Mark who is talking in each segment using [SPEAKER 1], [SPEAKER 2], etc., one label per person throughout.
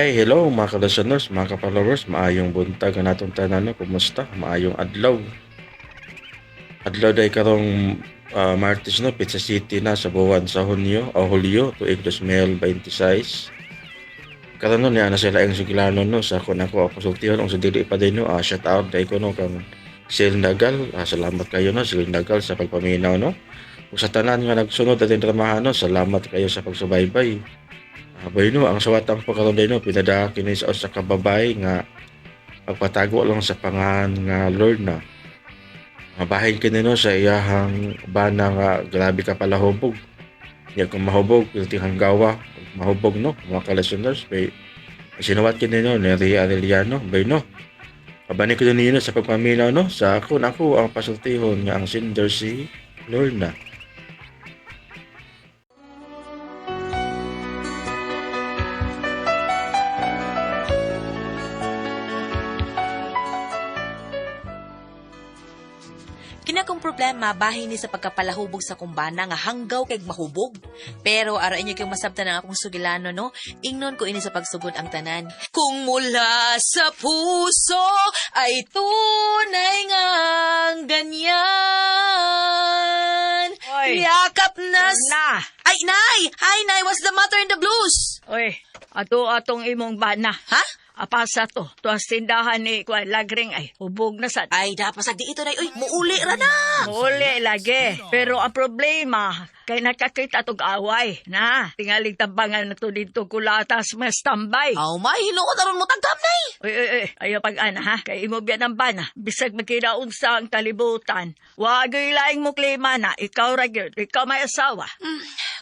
[SPEAKER 1] Hi, hello mga ka-listeners, mga ka-followers, maayong buntag nga natong tanan no, kumusta? Maayong adlaw. Adlaw day karong Martes no, Pizza City na sa buwan sa Hunyo o Hulyo tuig 2026. Karon no niya na sila ang sugilano no sa kun ako pasultihon ang sa dili pa din no, shout out day ko no kang Sil Nagal, salamat kayo no, Sil Nagal sa pagpaminaw no. Ug sa tanan nga nagsunod ating dramahan no, salamat kayo sa pagsubaybay. Bueno, ang suwatang pagkaroon no, pinada kini sa usa ka babae nga pagpatago lang sa pangalan nga Lorna. Mabahin kini no sa iyahang bana nga grabe ka pala hubog. Niya kung mahubog, pilti hanggawa, mahubog no, mga ka-listeners, bay sinuwat kini no ni Ria Arellano, bueno. Kabani ko ninyo sa pagpaminaw no, sa ako ako ang pasultihon nga ang sender si Lorna.
[SPEAKER 2] Kini akong problema bahin ni sa pagkapalahubog sa kumbana nga hanggaw kay mahubog. Pero ara inyo kay masabtan ang akong sugilano no. Ingnon ko ini sa pagsugod ang tanan. Kung mula sa puso ay tunay ngang ganyan.
[SPEAKER 3] Oy.
[SPEAKER 2] Yakap na.
[SPEAKER 3] Na.
[SPEAKER 2] Ay, Nay! Hi, Nay! What's the matter in the blues?
[SPEAKER 3] Oy, ato atong imong bana.
[SPEAKER 2] Ha?
[SPEAKER 3] Apasa to. Tuwas tindahan ni Kwan Lagring ay hubog na sad.
[SPEAKER 2] Ay, dapat sa di ito, Nay. Uy, muuli ra na!
[SPEAKER 3] Uli lagi. Pero ang problema, kay nakakita tog away. Na, tingaling tambangan na to dito kulatas mas tambay.
[SPEAKER 2] Oh, may hinuon na ron mo tagam, Nay!
[SPEAKER 3] Uy, uy, uy, ayaw pag ana ha. Kay imo biyan ang bana. Bisag magkinaunsa ang kalibutan. Wagoy laing mo klima na. Ikaw ra gyud. Ikaw may asawa.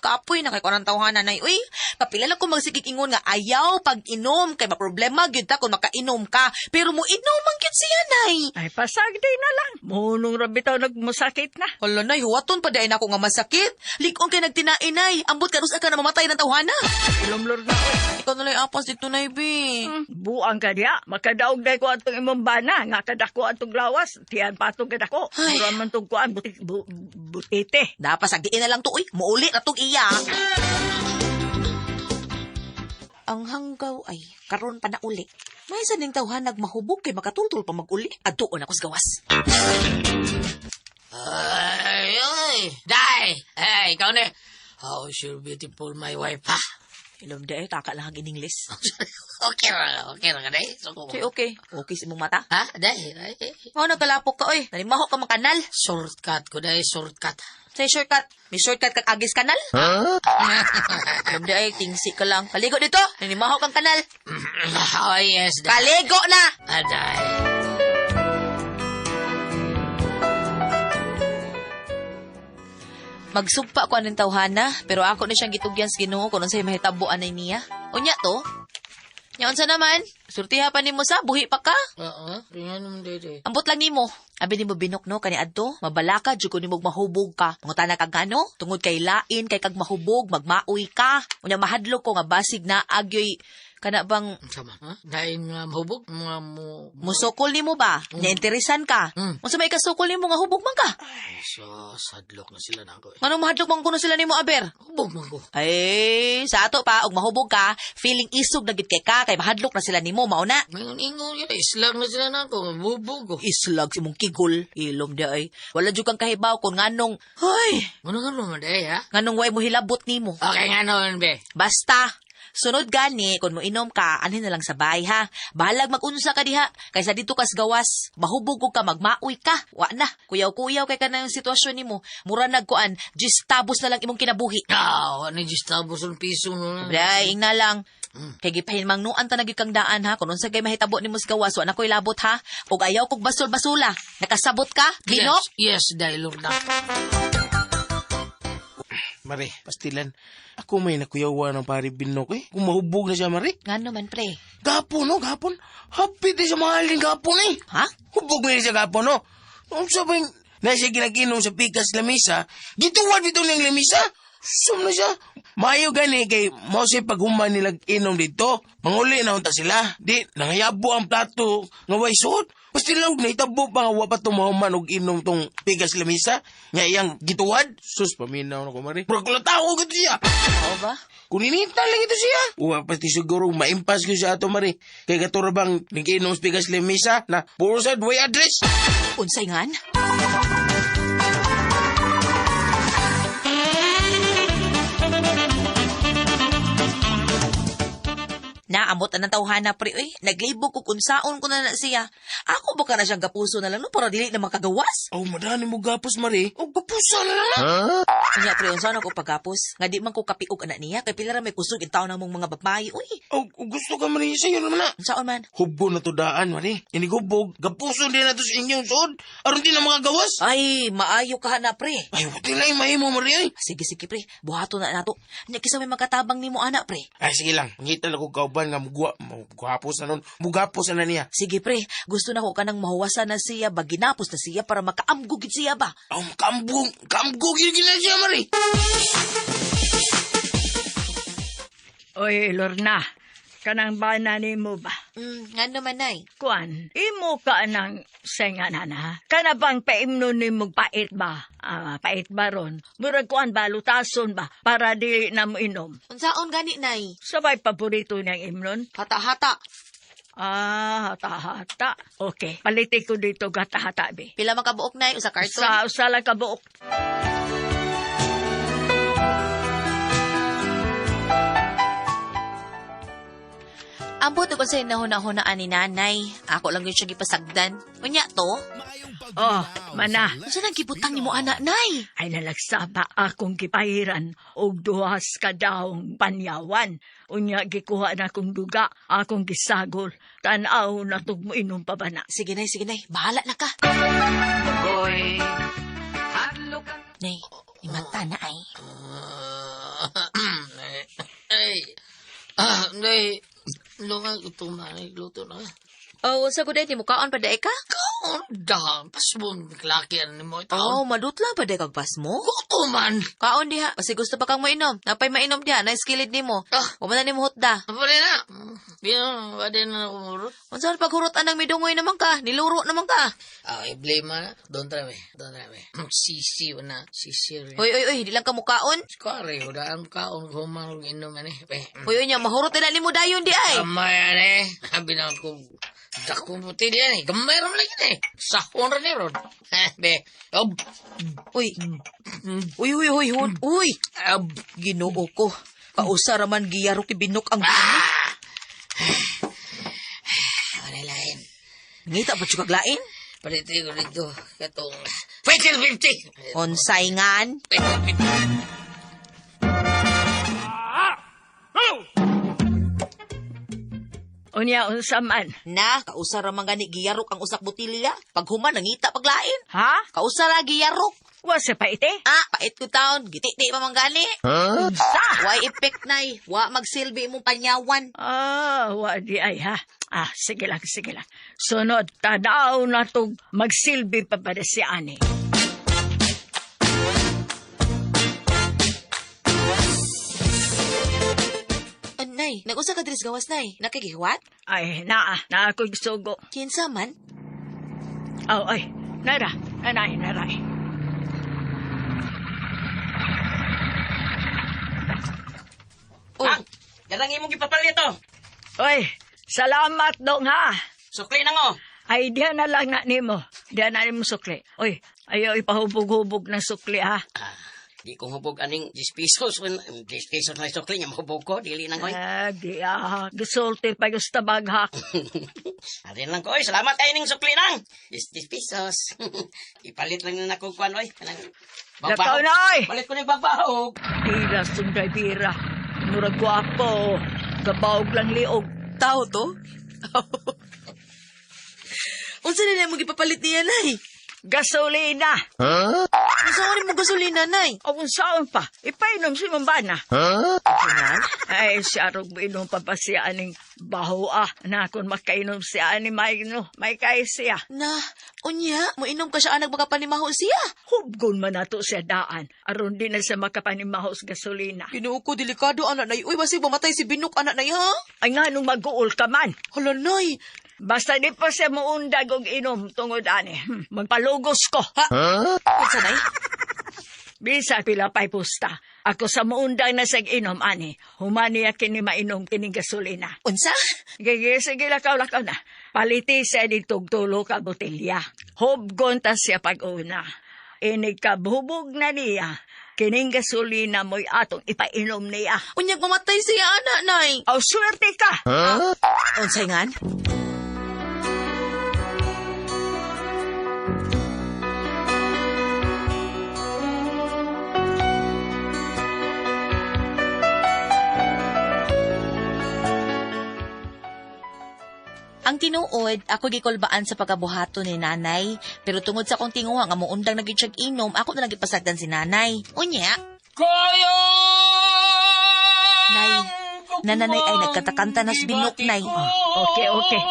[SPEAKER 2] Kapoy na kay ko ng tawhana nay. Uy, kapila lang ko magsikikingon nga ayaw pag inom kay maproblema gyud ta kung makainom ka. Pero mo inom man gyud siya nay.
[SPEAKER 3] Ay, pasag di na lang. Munong ra bitaw nagmusakit na.
[SPEAKER 2] Hala nay, huwaton pa dayon ako nga masakit. Lig-on kay nagtinae nay. Ambot kanusa ka na mamatay ng tawhana.
[SPEAKER 3] Ilumlor na oy.
[SPEAKER 2] Ikaw na lang apas dito nay bi.
[SPEAKER 3] Buang ka diya. Makadaog day ko atong imong bana. Nga kadako atong lawas. Tiyan pa atong kadako.
[SPEAKER 2] Ay.
[SPEAKER 3] Mura man tong kuan. Buti, butite.
[SPEAKER 2] Dapat sagdiin na lang to, uy. Muuli na tong iya. Ang hanggaw ay karon pa na uli. May sa ning tawhan nagmahubog kay makatultul pa mag-uli. Adtuon ako sa gawas.
[SPEAKER 4] Ay, ay, Day! Ay, ikaw na. How sure beautiful my wife, ha?
[SPEAKER 2] Ilom day, taka lang ang in-English.
[SPEAKER 4] Okay ra ka, Day. So,
[SPEAKER 2] Okay, okay. Okay sa imong mata.
[SPEAKER 4] Ha, Day? Ay, ay.
[SPEAKER 2] Oh, nagkalapok ka, oy. Nalimaho ka mang kanal.
[SPEAKER 4] Shortcut ko, Day. Shortcut.
[SPEAKER 2] Say shortcut. May shortcut kag agis kanal? Alam di ay, tingsi ka lang. Kaligo dito. Nanimaho kang kanal.
[SPEAKER 4] Oh, yes, Day.
[SPEAKER 2] Kaligo na!
[SPEAKER 4] Ah, Day.
[SPEAKER 2] Magsugpa ko aning tawhana, pero ako na siyang gitugyan sa Ginoo kung unsay mahitabo anay niya. Unya to. Nya unsa naman? Surtiha pa nimo sa buhi pa ka.
[SPEAKER 4] Oo, ringan naman, Day, Day.
[SPEAKER 2] Ambot lang nimo. Abi nimo binok no kani adto, mabalaka jud ko nimo mahubog ka. Mangutana kag ngano? Tungod kay lain kay kag mahubog, magmaoy ka. Unya mahadlok ko nga basig na agyoy kana bang
[SPEAKER 4] Sama, ha? Dain nga mahubog, mga mo.
[SPEAKER 2] musokol nimo ba? Nainteresan ka? Unsa may kasukol nimo nga hubog man ka?
[SPEAKER 4] Ay, so, sadlok na sila na ako, eh.
[SPEAKER 2] Nganong mahadlok man kuno sila nimo aber?
[SPEAKER 4] Hubog man ko.
[SPEAKER 2] Ay, sa ato pa og mahubog ka, feeling isog na gid kay ka kay mahadlok na sila nimo mao na.
[SPEAKER 4] May ingon yun, islag na sila na ako. Bubog ko.
[SPEAKER 2] Islag si mong kigol, ilom di ay. Wala jud kang kahibaw kung nganong, hoy,
[SPEAKER 4] Ano nga naman, Day, ha?
[SPEAKER 2] nganong way mo hilabot nimo.
[SPEAKER 4] Okay nga naman, be.
[SPEAKER 2] Basta, sunod gani, kung mo inom ka, anhin na lang sa bahay ha. Bahalag mag-unsa ka diha, kaysa dito kas gawas. Mahubog ko ka, magmaoy ka. Wa na, kuyaw-kuyaw kay ka na yung sitwasyon nimo. Mura nagkuan, gistabos na lang imong kinabuhi.
[SPEAKER 4] Ah, ano yung tabos ang piso no?
[SPEAKER 2] Bray, ingna lang. Kay gipahinmangnuan ta na gyud kang daan ha. Kung unsa kay mahitabo nimo sa gawas, wa na ko'y labot ha. Ug ayaw kog basol-basula. Nakasabot ka, Binok?
[SPEAKER 4] Yes, yes, dahil Lorna.
[SPEAKER 5] Mare, pastilan. Ako may nakuyawa ng pare Binok eh. Kung mahubog na siya, Mare.
[SPEAKER 2] Ngano man pre?
[SPEAKER 5] Gapon, no? Gapon. Happy din sa mahalin gapon eh.
[SPEAKER 2] Ha?
[SPEAKER 5] Hubog na siya gapon, no? Kung sabay na siya ginaginom sa pikas lamisa, gituwad bitaw niyang lamisa. Sum na siya. Maayo gani kay mao siya paghuman nila inom dito. Manguli na unta sila. Di, nangayabo ang plato nga way suot. Pastilaw na itabo pa nga wa pa tumahuman og inom tong pigas lamisa. Nga iyang gituwad. Sus, paminaw na ko, Mari. Murag kulataw ko siya.
[SPEAKER 2] Oo ba?
[SPEAKER 5] Kuninita lang ito siya. Uwa, pati siguro maimpas ko siya ato, Mari. Kay katura bang nag-inom sa pigas lamisa na puro sa way address.
[SPEAKER 2] Unsay ngan? Naamot na ng tawhana pre oy. Naglibog ko kung saon ko na na siya. Ako ba ka na siyang gapuso na lang no para dili na makagawas?
[SPEAKER 5] Oh, madani mo gapos, Mari. O, gapusa na lang.
[SPEAKER 2] Unya pre unsa na ko pagapos? Nga di man ko kapiog ana niya kay pila ra may kusog in taon namong mga babae oy.
[SPEAKER 5] Oh, gusto ka, Mari. Sa'yo naman na.
[SPEAKER 2] Unsaon man?
[SPEAKER 5] Hubbo na to daan, Mari. Inigubog, gapuso din na to sa inyong suod. Aron di na makagawas.
[SPEAKER 2] Ay, maayo ka na pre.
[SPEAKER 5] Ay, wala yung mahimo, Mari. Ay.
[SPEAKER 2] Sige sige pre, buhato na nato. Nya kisa may makatabang nimo ana pre.
[SPEAKER 5] Ay, sige lang. Mangita lang ko kauban nga mugwa, mugapos na nun. Mugapos na niya.
[SPEAKER 2] Sige pre, gusto na ko kanang mahuwasan na siya ba ginapos na siya para makaamgo gid siya ba.
[SPEAKER 5] Oh, kambong, kambong yun na siya, Mari.
[SPEAKER 3] Oy, Lorna, kanang bana nimo ba?
[SPEAKER 2] Ngano man nay.
[SPEAKER 3] Kuan, imo ka nang senga na na. Kana bang paimnon nimo pait ba? Ah, pait ba ron? Murag kuan ba, lutason ba? Para dili na mo inom.
[SPEAKER 2] Unsaon gani nay?
[SPEAKER 3] Sabay paborito niyang imnon?
[SPEAKER 2] Hata-hata.
[SPEAKER 3] Ah, hata-hata. Okay, palitin ko dito gata-hata, be.
[SPEAKER 2] Pila man ka buok nay usa karton?
[SPEAKER 3] Sa usa lang ka buok.
[SPEAKER 2] Ambot og unsay nahuna-hunaan ni nanay. Ako lang yun siya gipasagdan. Unya to?
[SPEAKER 3] Oh, mana.
[SPEAKER 2] Unsa nang gibutang nimo ana nay?
[SPEAKER 3] Ay nalagsaba akong gipahiran og duhas ka dahong panyawan. Unya gikuha na akong duga, akong gisagol. Tan-aw na tug mo inom pa ba na.
[SPEAKER 2] Sige nay, sige nay. Bahala na ka. Nay, imata na ay.
[SPEAKER 4] Ay, ah, day, lunga ito man, luto na.
[SPEAKER 2] Oh, unsa gud ay mukaon pa dae ka?
[SPEAKER 4] Kaon da, pasbon, klakian ni mo ito.
[SPEAKER 2] Oh, madutla pa dae kag pasmo?
[SPEAKER 4] Kuto man.
[SPEAKER 2] Kaon diha, kasi gusto pa kang mainom. Napay mainom diha, na skilid nimo.
[SPEAKER 4] Ah.
[SPEAKER 2] Wa man na nimo hutda.
[SPEAKER 4] Pwede na. Di na, pwede na ako murot.
[SPEAKER 2] Unsa man paghurot anang midungoy naman ka, niluro naman ka.
[SPEAKER 4] Ah, i-blame na. Don't try me. Don't try me. Sisi na. Sisi rin.
[SPEAKER 2] Uy, uy, uy, di lang ka mukaon.
[SPEAKER 4] Skari, udaan kaon ko man inom ani. Eh,
[SPEAKER 2] Uy, uy, nya mahurot na nimo dayon di ay.
[SPEAKER 4] Gamay ani. Sabi na ko, dakong puti diyan eh. Gamay ram lagi eh. Sahon rin eh, ron. Eh, be. Ob.
[SPEAKER 2] Uy. Uy, uy, uy, uy. Uy,
[SPEAKER 4] Ob.
[SPEAKER 2] Ginoo ko. Kausa ra man giyaro kibinok ang ah!
[SPEAKER 4] Ano lain?
[SPEAKER 2] Ngita pa jud kag lain?
[SPEAKER 4] Palito ko dito. Katong... 50!
[SPEAKER 2] Unsay ngan?
[SPEAKER 4] 50!
[SPEAKER 3] Unya unsa man?
[SPEAKER 2] Na, kausa ra man gani giyarok ang usak botilya. Paghuman nangita paglain.
[SPEAKER 3] Ha?
[SPEAKER 2] Kausa ra giyarok.
[SPEAKER 3] Wa sa paite?
[SPEAKER 2] Ah, pait ko taon, giti-ti pa man gani.
[SPEAKER 3] Unsa?
[SPEAKER 2] Why effect nay? Wa magsilbi imong panyawan.
[SPEAKER 3] Ah, wa di ay ha. Ah, sige lang, sige lang. Sunod, tanaw na tug magsilbi pa ba na si ani.
[SPEAKER 2] Anay, nag-usa ka diri sa gawas nay. Nakigihuwat?
[SPEAKER 3] Ay, naa, naa ko'y sugo.
[SPEAKER 2] Kinsa man?
[SPEAKER 3] Oh, ay, nara, nanay, naray.
[SPEAKER 2] Oh,
[SPEAKER 6] Yarang imong gipapalito.
[SPEAKER 3] Oy, salamat dong ha.
[SPEAKER 6] Sukli na ngo.
[SPEAKER 3] Ay, diyan na lang na nimo. Diyan na nimo sukli. Oy, ayaw ipahubog-hubog ng sukli ha.
[SPEAKER 6] Ah, di ko hubog aning 10 pesos. 10 pesos na sukli nga mahubog ko. Dili nang oy.
[SPEAKER 3] Ah, di ah, gisulti pa yung tabaghak.
[SPEAKER 6] Arin lang ko oy. Salamat ay ning sukli nang. 10 pesos. Ipalit lang na nako kuan oy. Kanang
[SPEAKER 3] Lakaw na oy.
[SPEAKER 6] Palit ko ni bagbahog.
[SPEAKER 3] Tila sunday bira. Murag gwapo. Gabaog lang liog.
[SPEAKER 2] Tao to? Unsa na nimo gipapalit niya nay?
[SPEAKER 3] Gasolina.
[SPEAKER 2] Unsa man mo gasolina nay?
[SPEAKER 3] O unsaon pa, ipainom si Mambana.
[SPEAKER 2] Nga?
[SPEAKER 3] Ay, siya rog inom pa pa siya aning baho ah. Na kung makainom siya ani may no, may kay siya.
[SPEAKER 2] Na, unya, moinom ka siya anag makapanimaho siya.
[SPEAKER 3] Hubgon man nato siya daan. Aron di na siya makapanimaho sa gasolina.
[SPEAKER 2] Ginoo ko, delikado anak nay. Uy, basig mamatay si Binok anak nay ha?
[SPEAKER 3] Ay nga nung mag-uol ka man.
[SPEAKER 2] Hala nay.
[SPEAKER 3] Basta di pa siya muundag og inom tungod ani. Magpalugos ko.
[SPEAKER 2] Ha? Unsa nay?
[SPEAKER 3] Bisa pila pa'y pusta. Ako sa muundang na sag inom ani. Humaniya kini mainom kining gasolina.
[SPEAKER 2] Unsa?
[SPEAKER 3] Sige, sige, lakaw, lakaw na. Paliti siya ditog tulo ka botelya. Hubgon ta siya pag-una. Inig kabhubog na niya. Kining gasolina mo'y atong ipainom niya.
[SPEAKER 2] Unyag mamatay siya anak nay.
[SPEAKER 3] Aw, swerte ka!
[SPEAKER 2] Unsay ngan? Ang tinuod, ako gikulbaan sa pagkabuhaton ni nanay. Pero tungod sa akong tinguha nga muundang na gyud siyag inom, ako na lang gipasagdan si nanay. Unya,
[SPEAKER 4] Kaya!
[SPEAKER 2] Nay, nananay ay nagkatakanta na sa Binok, nay.
[SPEAKER 3] Okay, okay.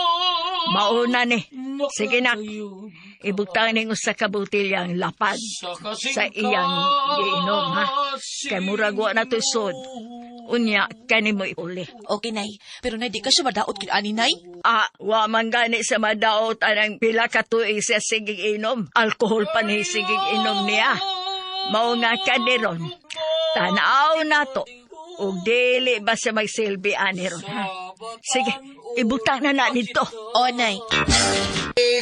[SPEAKER 3] Mauna ni. Sige na. Ibutang ning usa ka botelya ang lapad sa iyang giinom, ha? Kay murag wa na to sod. Unya, kani mo iuli.
[SPEAKER 2] Okay, nay. Pero nay, di ka siya madaot kid ani, nay.
[SPEAKER 3] Ah, wa man gani sa madaot anang pila ka tuig siya sigig inom. Alkohol pa ni sigig inom niya. Mao nga kaniron. Tanaw na to. Ug dili ba siya magsilbi ani ron, ha? Sige, ibutang na na dito.
[SPEAKER 2] O, nay.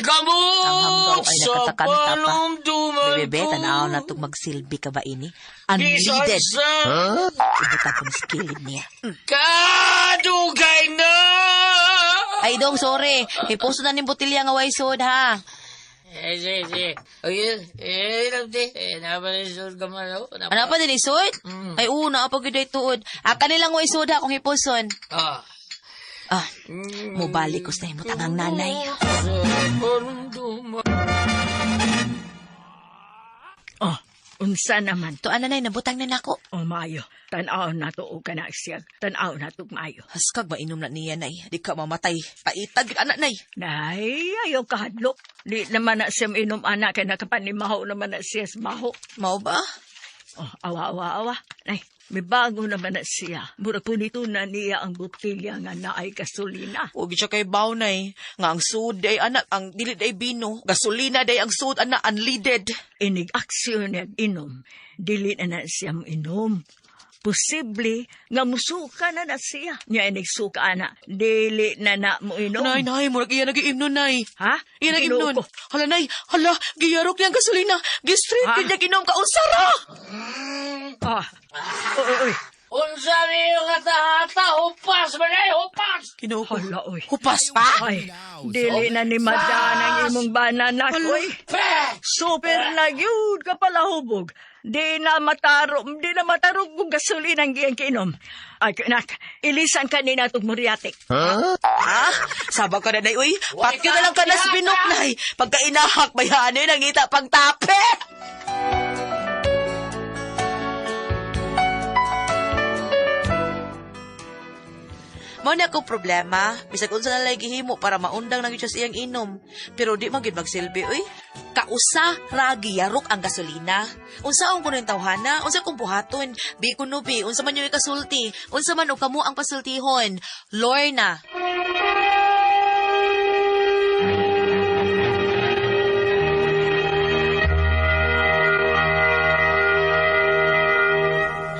[SPEAKER 4] Gamot
[SPEAKER 2] Ang hanggaw ay
[SPEAKER 4] sa
[SPEAKER 2] nakatakanta pa.
[SPEAKER 4] palumduman
[SPEAKER 2] Bebe,
[SPEAKER 4] ko.
[SPEAKER 2] tanaw na itong magsilbi ka ba ini?
[SPEAKER 4] Bisan
[SPEAKER 2] Unleaded.
[SPEAKER 4] sa
[SPEAKER 2] Ibutang ko ni skilid niya.
[SPEAKER 4] kadugay na.
[SPEAKER 2] Ay, dong, sorry. Ipuso na ning botilya nga way sod, ha?
[SPEAKER 4] Eh, sige, sige. Okay, eh, labdi. Eh, napanisod ka man, oh.
[SPEAKER 2] Ano pa din isod? Ay, oo, naapag yun tuod. Ah, kanilang way sod, ha, kung hipuson.
[SPEAKER 4] Ah.
[SPEAKER 2] Ah, mubalik ko sa imo tangang nanay.
[SPEAKER 4] Sa palumduman.
[SPEAKER 3] Oh, unsa naman?
[SPEAKER 2] Tuan nanay, nabutang na nako.
[SPEAKER 3] O maayo, tanaw na to og kana siya. Tanaw na to maayo.
[SPEAKER 2] Haskag mainom na niya, nay. Di ka mamatay. Paitag, anak, nay.
[SPEAKER 3] Nay, ayaw kahadlok. Di naman na siya inom anak kay nakapanimaho naman na siya sa maho.
[SPEAKER 2] Mao ba?
[SPEAKER 3] Oh, awa, awa, awa. Nay, may bago naman na siya. Mura po nito na niya ang botelya nga naay gasolina.
[SPEAKER 2] Huwag siya kay baw, nay. Nga ang sud day, anak, ang dili day bino. Gasolina day ang sud, anak, unleaded.
[SPEAKER 3] Inig aksyon niya inom. Dili na na siya inom. Posible nga musuka na na siya. Niya inig suka ana. Dili na na mo inom.
[SPEAKER 2] Nay, nay, murag iya nag-iimnon, nay.
[SPEAKER 3] Ha?
[SPEAKER 2] Iya
[SPEAKER 3] Ginoo
[SPEAKER 2] nag-iimnon.
[SPEAKER 3] ko.
[SPEAKER 2] Hala, nay, hala, giyarok niya ang gasolina. Gistraight
[SPEAKER 3] Ha?
[SPEAKER 2] yun niya ginom ka. Unsara!
[SPEAKER 3] Ah. Oy, oy, oy.
[SPEAKER 4] Unsa niyo nga tahata? Hupas ba na? Hupas!
[SPEAKER 2] Ginoo ko.
[SPEAKER 3] Hala, oy.
[SPEAKER 2] Hupas pa?
[SPEAKER 3] Ay, dili na ni Madan ang imong bananak, oy.
[SPEAKER 4] Pe!
[SPEAKER 3] Super na yun ka pala hubog. Di na mataro, di na matarog kung gasolina ang giyang kinom. Ay, nak, ilisan ka ni natog muriatik.
[SPEAKER 2] Ha? Sabag ka na, nay, uy. Patyo na lang ka na sa binok, nay. Pagka inahak, bayaanin, ang ita pagtape. Mao na akong problema. Bisag unsa na lang gihimo para maundang na gyud siya sa iyang inom. Pero di man gyud magsilbi, uy. Kausa ra giyarok ang gasolina. Unsa ang kuno yung tawhana? Unsa kung buhaton? Bi kuno bi, unsa man yung ikasulti? Unsa man og kamo ang pasultihon? Lorna.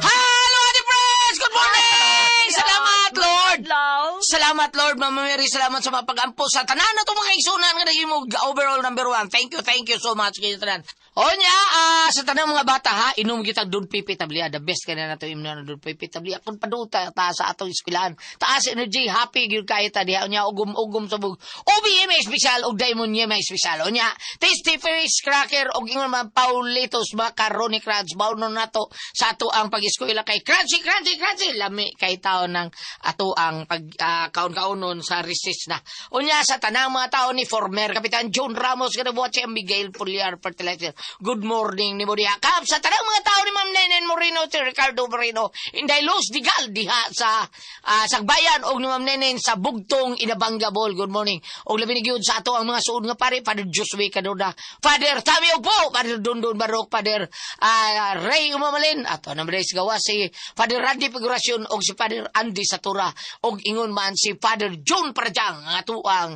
[SPEAKER 5] Hello, Ate Friends! Good morning! Salamat, Lord!
[SPEAKER 3] Hello?
[SPEAKER 5] Salamat, Lord, Mama Mary. Salamat sa mga pag-ampo sa tanan na itong mga igsunan nga naging mo overall number one. Thank you so much kayo tanan. O nya, sa tanan mga bata ha, inom kita Don Pipi Tablia. The best kaya na nato inom na Don Pipi Tablia. Kung paduta ta sa atong eskwelahan. Taas energy, happy gyud kayo ta diha. Unya, ugom-ugom sa bug. OBM espesyal og Diamond Yema espesyal. Unya, Tasty Fish Cracker og ingon man Paulitos Macaroni Crunch. Bauno nato sa ato ang pag-eskwela kay crunchy, crunchy, crunchy. Lami kay tao ng ato ang pag kaon-kaonon sa recess na. Unya sa tanang mga tao ni former Kapitan John Ramos kanabuhat si Miguel Puliar Fertilizer.
[SPEAKER 4] Good morning nimo diha. Kap sa tanang mga tao ni Ma'am Nenen Moreno, si Ricardo Moreno, Inday Luz Digal diha sa Sagbayan og ni Ma'am Nenen sa Bugtong Inabanga Ball. Good morning. Og labi ni gyud sa ato ang mga suod nga pare, Father Josue Cadoda, Father Tami Upo, Father Dundon Barok, Father Ray Umamalin, ato naman sa gawa si Father Randy Figuracion og si Father Andy Satura og ingon man si Father John Parjang ang atuang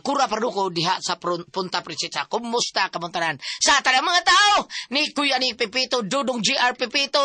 [SPEAKER 4] kura parduko diha sa Punta Princesa. Kumusta kamuntanan sa tanang mga tao ni Kuya ni Pepito, Dudong GR Pepito,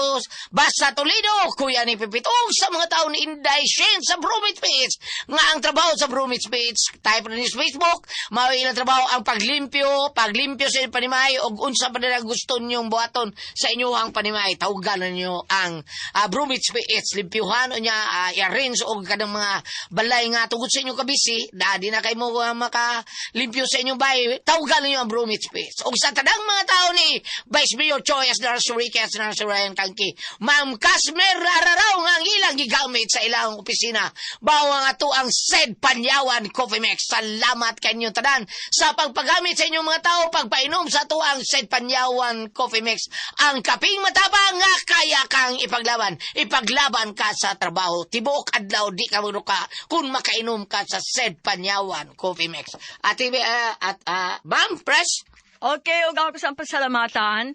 [SPEAKER 4] Basa Toledo, Kuya ni Pepito, ug sa mga tao ni Inday Shane sa Bromit Page nga ang trabaho sa Bromit Page, type na ni sa Facebook, mao ilang trabaho ang paglimpyo, paglimpyo sa inyong panimay og unsa pa nila gusto ninyong buhaton sa inyong panimay, tawagan ninyo ang Bromit Page, limpyuhan o niya, i-arrange og kanang mga balay nga tungod sa inyong kabisi, da di na kay mo makalimpyo sa inyong bahay, tawagan ninyo ang Bromit Page. Og sa tanang mga tao ni Vice Mayor Choi S. Narasurique S. Narasurian Kangki, Ma'am Casmer Araraw nga ang ilang gigamit sa ilang opisina. Bawang ato ang said Panyawan Coffee Mix. Salamat kanyong tanan sa pagpagamit sa inyong mga tao, pagpainom sa ato ang said Panyawan Coffee Mix. Ang kaping matapang nga kaya kang ipaglaban. Ipaglaban ka sa trabaho. Tibuok adlaw di ka manuka kung makainom ka sa said Panyawan Coffee Mix. Ate, at Ma'am Press.
[SPEAKER 3] Okay, ug ako sa pasalamatan.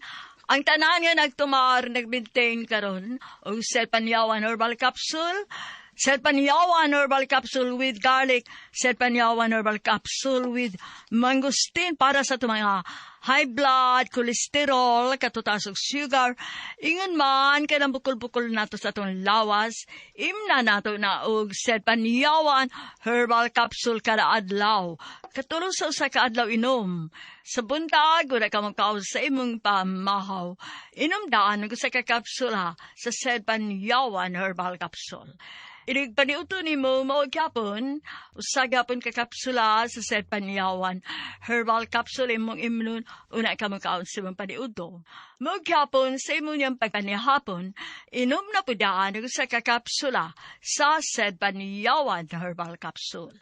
[SPEAKER 3] Ang tanan nga nagtumar, nag-maintain karon og Sel Panyawan Herbal Capsule, Sel Panyawan Herbal Capsule with garlic, Sel Panyawan Herbal Capsule with mangosteen para sa itong mga high blood, cholesterol, katutaas og sugar. Ingon man, kanang bukol-bukol nato sa atong lawas, imna nato na og Sel Panyawan Herbal Capsule kada adlaw. Katulong sa usa ka adlaw inom. Sa buntag, wala ka magkaon sa imong pamahaw. Inom daan og usa ka kapsula sa Sel Panyawan Herbal Capsule. Inig paniuto nimo mao gyapon, usa gyapon ka kapsula sa Sel Panyawan Herbal Capsule imong imnon una ka magkaon sa imong paniudto. Mao gyapon sa imong niyang pagpanihapon, inom na pud daan og usa ka kapsula sa Sel Panyawan Herbal Capsule.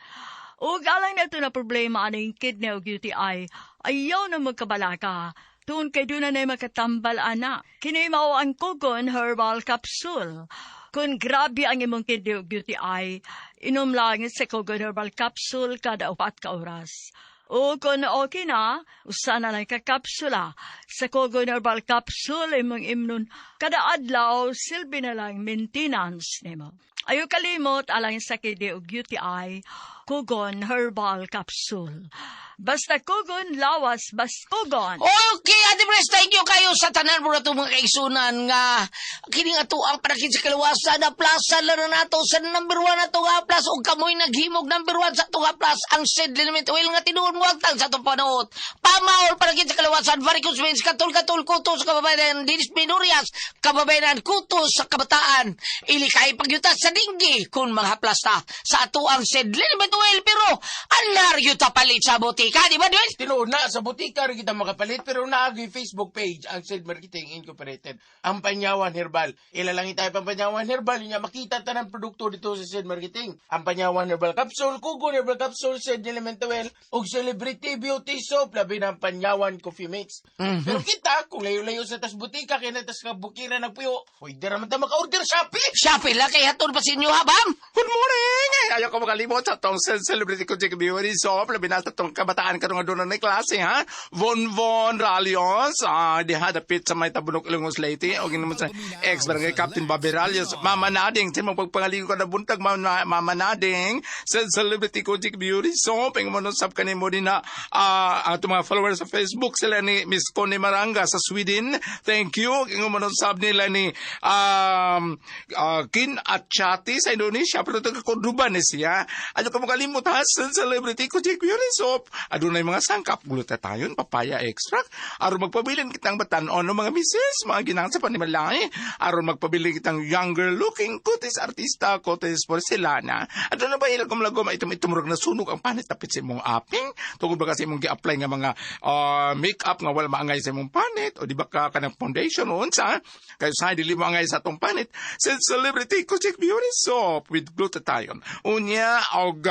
[SPEAKER 3] Ug alang nato na problema aning kidney o UTI, ayaw na magkabalaka. Tungod kay doon na makatambal ana. Kini mao ang Kogon Herbal Capsule. Kung grabe ang imong kidney o UTI, inom lang sa Kogon Herbal Capsule kada 4 ka oras. O kung okay na, usa na lang ka kapsula. Sa Kogon Herbal Capsule, imong imnon kada adlaw, silbi na lang maintenance nimo. Ayaw kalimot alang sa kidney o UTI, Kogon Herbal Capsule. Basta Kogon lawas, basta Kogon.
[SPEAKER 4] Okay, Ate Pres, thank you kayo sa tanan mo na itong mga kaigsunan nga kini nga to ang panakit sa kalawasan na plaza lang na nato sa number 1 na to nga plus og kamoy naghimog number 1 sa to nga plus ang said liniment oil nga tinuod mo agtang sa itong panuot. Pamaol panakit sa kalawasan, varicose veins, katul-katul, kutos sa kababayan, dysmenorrheas, kababayan, kutos sa kabataan, ilikay pagyutas sa dinggi kung mga plasta sa ato ang said liniment oil pero anlar yuta palit sa botika, di ba, Dwayne?
[SPEAKER 5] Tinuod na, sa butika rin kita makapalit, pero naagi Facebook page ang Sid Marketing Incorporated. Ang Panyawan Herbal. Ilalangin tayo pang Panyawan Herbal, niya makita tanang produkto dito sa Sid Marketing. Ang Panyawan Herbal Capsule, Kugon Herbal Capsule, Sid Elemental, ug Celebrity Beauty Soap, labi ng Panyawan Coffee Mix. Pero kita, kung layo-layo sa tas butika, kaya na tas kabukiran nagpuyo, pwede raman ta maka-order Shopee!
[SPEAKER 4] Shopee lang kay hatod pa sa inyo, ha, bam?
[SPEAKER 7] Good morning! Ay, ayaw ko makalimot sa tong celebrity ko Jacob Beauty Soap. Labi na sa tong kabataan ka nga doon na klase, ha? Von Von Ralios, diha dapit sa may Tabunok Ilongos Leyte. O ginaman sa ex-barangay Captain Bobby Ralios. Mama Nading, sa mga pagpangaligo ka na buntag, Mama, Mama Nading. Sa celebrity ko Jacob Beauty Soap. Ang mo sab kanimo din na ang atong mga followers sa Facebook sila ni Miss Connie Maranga sa Sweden. Thank you. Ang mo sab nila ni Kin Achati sa Indonesia. Pero taga Cordoba ni siya. Ano ka makalimot ha? Sa celebrity ko Jacob Beauty Soap. Adunay mga sangkap, glutathione, papaya extract. Aron magpabilin kitang batan-on no mga misis, mga ginang sa panimalay. Aron magpabilin kitang younger looking kutis artista, kutis porcelana. Aduna ba ilang kumlagom itom itumurag na sunog ang panit tapit sa imong aping? Tungod ba kasi imong gi-apply nga mga make-up nga wala maangay sa imong panit o di ba ka kanang foundation o unsa kay usahay dili mo angay sa atong panit, sa Celebrity Kojik Beauty Soap with glutathione. Unya og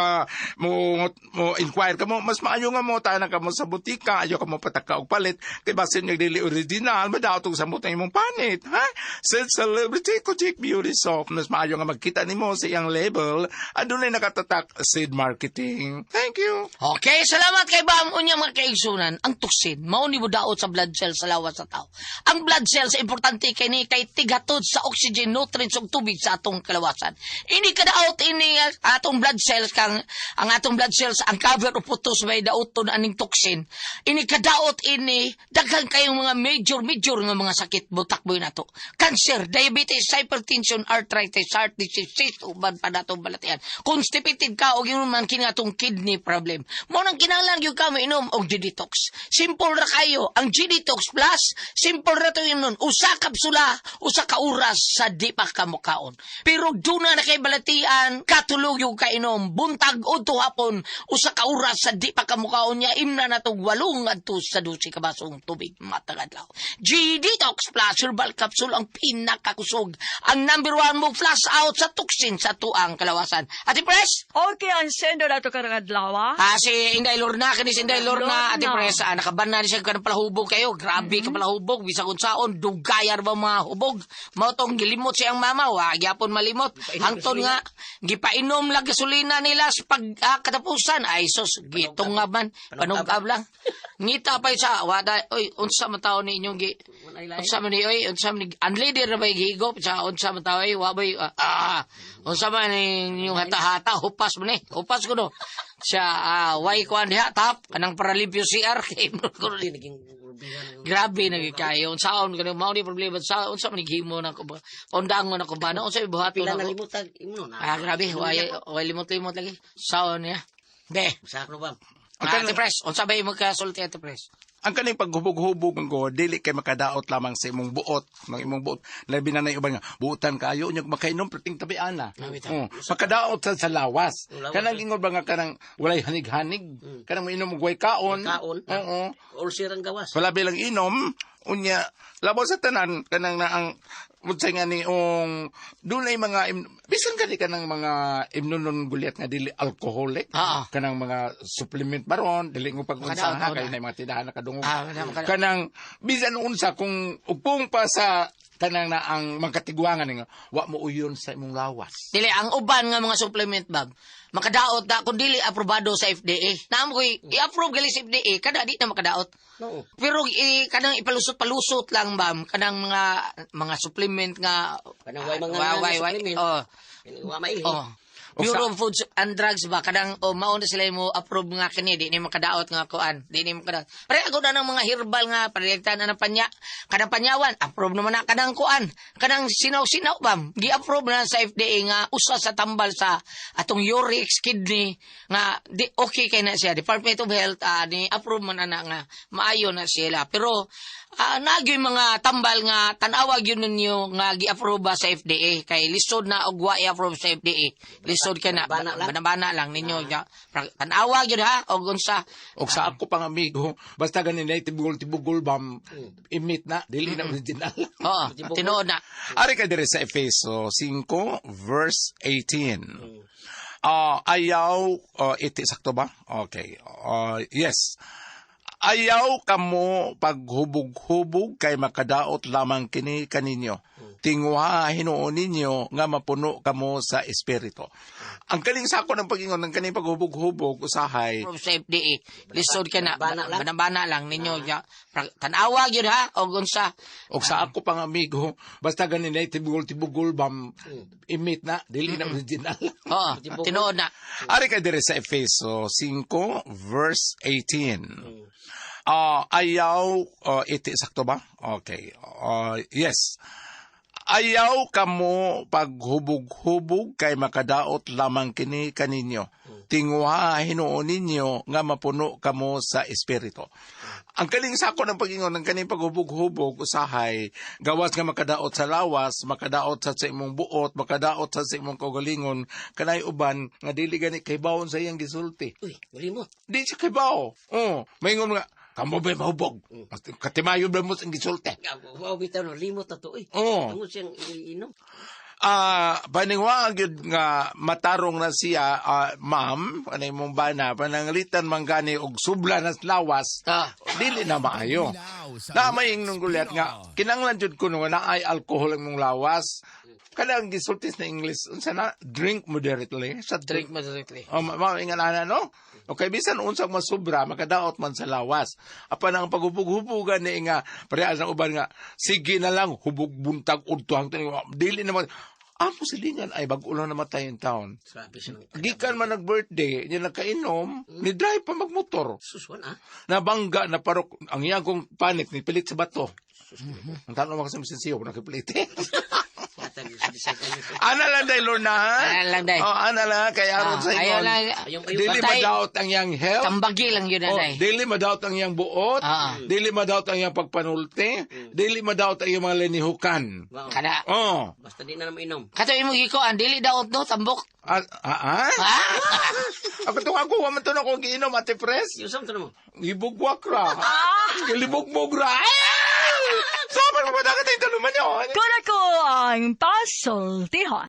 [SPEAKER 7] mo mo inquire ka mo, mas maayo nga mo tanan ka mo sa butika, ayo ka mo pataka og palit kay basin nga dili original, madaot og samot ang imong panit, ha. Sa Celebrity Kojik Beauty Soap, mas maayo nga magkita nimo sa iyang label, adunay nakatatak Seed Marketing. Thank you.
[SPEAKER 4] Okay, salamat kay Bam. Unya, mga kaigsunan, ang toxin, mao ni daot sa blood cells sa lawas sa tao. Ang blood cells, importante kay ni kay tighatod sa oxygen, nutrients ug tubig sa atong kalawasan. Ini kadaot ini atong blood cells kang ang atong blood cells ang cover o putos may daoton aning toxin. Ini kadaot ini daghan kayong mga major major nga mga sakit butakboy nato. Cancer, diabetes, hypertension, arthritis, heart disease, cyst, uban pa natong balatian. Constipated ka og yun man kini atong kidney problem. Mao nang kinahanglan gyud ka moinom og G-Detox. Simple ra kayo. Ang G-Detox Plus, simple ra to yun nun. Usa kapsula, usa ka oras sa di pa ka mukaon. Pero duna na kay balatian, katulog yung kainom, buntag o hapon, usa ka oras sa di pa ka mukaon niya, imna na tong 8 ngadto sa 12 ka basong tubig matag adlaw. G-Detox Plus Herbal Capsule ang pinakakusog. Ang number one mo flush out sa toxin sa tuang kalawasan. Ate Pres?
[SPEAKER 3] Okay, ang sendo nato karong adlaw, ah.
[SPEAKER 4] Ah, si Inday Lorna, kini si Inday Lorna, Ate
[SPEAKER 3] Lorna.
[SPEAKER 4] Pres, nakaban na siya kanang palahubog kayo. Grabe ka palahubog, bisag unsaon, dugayar ba mga hubog. Mao tong gilimot siyang mama, wa gyapon malimot. Hangtod nga gipainom lang gasolina nila sa pag katapusan. Ay sus, gitong nga man, panugab lang. Ngita pa sa wada, oy, unsa man taon ni inyong gi unsa man ni oy, unsa man ni unleaded na ba gihigop sa unsa man taon, oy, wa bay unsa man ni inyong hata-hata, hupas man ni, hupas ko no. Siya way kuan diha tap kanang paralimpyo CR kay grabe na kayo unsaon kanu mao ni problema sa unsa man gihimo na ko ba undangon ako ba na unsa ibuhaton
[SPEAKER 6] Pila
[SPEAKER 4] ako
[SPEAKER 6] na limutag imo na.
[SPEAKER 4] Ah, grabe, way limot-limot lagi saon niya be.
[SPEAKER 6] Sakno ba?
[SPEAKER 4] Ate Pres, unsa ba imong kasulti, Ate Pres?
[SPEAKER 7] Ang kaning paghubog-hubog ko, dili kay makadaot lamang sa imong buot, ng imong buot. Labi na na uban nga buotan kayo unya makainom perting tabi ana.
[SPEAKER 4] Ah, bitaw.
[SPEAKER 7] Oh, makadaot sa lawas.
[SPEAKER 6] Lawas,
[SPEAKER 7] Kanang ingon ba nga kanang walay hanig-hanig, kanang mainom og way kaon.
[SPEAKER 6] Kaon.
[SPEAKER 7] Oo.
[SPEAKER 6] Ulcer ang gawas.
[SPEAKER 7] Wala bilang inom, unya labaw sa tanan kanang na ang unsay nga ni ong dunay mga bisan gani kanang mga imnonon gulyat nga dili alcoholic, kanang mga supplement baron dili mo pag-unsa
[SPEAKER 4] Makadaot,
[SPEAKER 7] ha
[SPEAKER 4] oo
[SPEAKER 7] kay
[SPEAKER 4] na.
[SPEAKER 7] na mga tindahan nakadungog,
[SPEAKER 4] Ah,
[SPEAKER 7] kanang bisan unsa kung ugpong pa sa kanang na ang mga katigwangan nga wa mo uyon sa imong lawas.
[SPEAKER 4] Dili ang uban nga mga supplement bab. Makadaot na kung dili aprobado sa FDA. Naam ko i-approve gali sa FDA kada di na makadaot.
[SPEAKER 6] No.
[SPEAKER 4] Pero kanang ipalusot-palusot lang bam kanang mga supplement nga
[SPEAKER 6] Kanang way mga
[SPEAKER 4] way, way,
[SPEAKER 6] supplement.
[SPEAKER 4] Oh.
[SPEAKER 6] Wa maihi.
[SPEAKER 4] Oh. Bureau of Food and Drugs ba kanang oh, mao na sila mo approve nga kini di ni makadaot nga kuan, di ni makadaot. Pare ako na ng mga herbal nga parektan na ng panya kanang panyawan, approve naman na kanang kuan, kanang sinaw-sinaw bam, gi-approve na sa FDA nga usa sa tambal sa atong uric kidney nga di okay kay na siya. Department of Health ni approve man ana nga maayo na sila, pero nagyoy mga tambal nga tan-awa gyud ninyo nga gi-approve ba sa FDA kay lisod na og wa i-approve sa FDA, lisod kay na.
[SPEAKER 6] Bana lang.
[SPEAKER 4] Bana lang ninyo ya. Tan-awa gyud ha og unsa.
[SPEAKER 7] Og sa ako pang amigo, basta ganin na tibugol-tibugol bam, imit na, dili na original.
[SPEAKER 4] Oo, tinuod na.
[SPEAKER 7] Ari ka dire sa Efeso 5 verse 18. Ah, ayaw iti sakto ba? Okay. Yes. Ayaw kamo paghubog-hubog kay makadaot lamang kini kaninyo. Tinguha hinuon ninyo nga mapuno kamo sa espiritu. Ang kaning sako ng pagingon ng kaning paghubog-hubog usahay
[SPEAKER 4] Approve sa FDA, lisod kay na.
[SPEAKER 6] Bana lang.
[SPEAKER 4] Bana lang ninyo ya. Tan-awa gyud ha og unsa.
[SPEAKER 7] Og sa ako pang amigo, basta ganin na tibugol-tibugol bam, imit na, dili na original.
[SPEAKER 4] Oo, tinuod na.
[SPEAKER 7] Ari ka dire sa Efeso 5 verse 18. Ah, ayaw iti sakto ba? Okay. Yes. Ayaw kamo paghubog-hubog kay makadaot lamang kini kaninyo. Tinguha hinuon ninyo nga mapuno kamo sa espiritu. Ang kaning sako ng pagingon ng kaning paghubog-hubog usahay gawas nga makadaot sa lawas, makadaot sa imong buot, makadaot sa imong kaugalingon, kanay uban nga dili gani kay bawon sa iyang gisulti.
[SPEAKER 6] Uy, muli mo.
[SPEAKER 7] Di siya kay bao. Oh, maingon nga Kamo ba mahubog? Katimayo ba mo sa gisulti?
[SPEAKER 6] Wow, bitaw no, limot na to, oy.
[SPEAKER 7] Oo.
[SPEAKER 6] Tungod siyang inom.
[SPEAKER 7] Paningwa gyud nga matarong na siya, ma'am, ano imong bana, pananglitan man gani og subla na lawas, dili na maayo. Na may ingnon gulyat nga kinanglan jud kuno nga naay alcohol ang imong lawas. Kada ang gisultis na English, unsa na, drink moderately. Sa
[SPEAKER 4] Drink moderately.
[SPEAKER 7] Oh, ingan ana no? Okay, bisan unsang masubra makadaot man sa lawas. Apan ang paghubog-hubugan ni nga parehas ang uban nga sige na lang hubog buntag udto hangtod dili naman amo silingan ay bag-o lang namatay in town.
[SPEAKER 6] Grabe siya ng
[SPEAKER 7] Gikan man nag-birthday, niya nakainom, ni drive pa magmotor.
[SPEAKER 6] Susuan, ah.
[SPEAKER 7] Nabangga na parok ang iyang kong panik ni pilit sa bato. Ang tanong mo kasi masinsiyo kung nakipilit.
[SPEAKER 6] Yata, gusto di sa kanya.
[SPEAKER 7] Ana lang day Lorna. Ha?
[SPEAKER 4] Ana lang, day.
[SPEAKER 7] Oh, ana lang kay aron sa
[SPEAKER 4] Ayaw
[SPEAKER 7] ingon.
[SPEAKER 4] lang.
[SPEAKER 7] Dili
[SPEAKER 4] Patay.
[SPEAKER 7] madaot ang iyang health.
[SPEAKER 4] Tambagi lang yun,
[SPEAKER 7] Oh,
[SPEAKER 4] anay.
[SPEAKER 7] dili madaot ang iyang buot, dili madaot ang iyang pagpanulti, dili madaot ang iyang mga linihukan.
[SPEAKER 6] Wow.
[SPEAKER 4] Kana.
[SPEAKER 7] Oh.
[SPEAKER 6] Basta di na naman inom.
[SPEAKER 4] Kato imong gikuan, dili daot no, tambok.
[SPEAKER 7] Ah?
[SPEAKER 4] Ah?
[SPEAKER 7] Ako to ako, wa man to na akong giinom, Ate Pres.
[SPEAKER 6] Yung sa mo.
[SPEAKER 7] Gibugwak ra. Gilibog-bog ra. Ah! Sobrang mo ba dagat ay taluman yun?
[SPEAKER 3] Kuna ko ang pasultihan.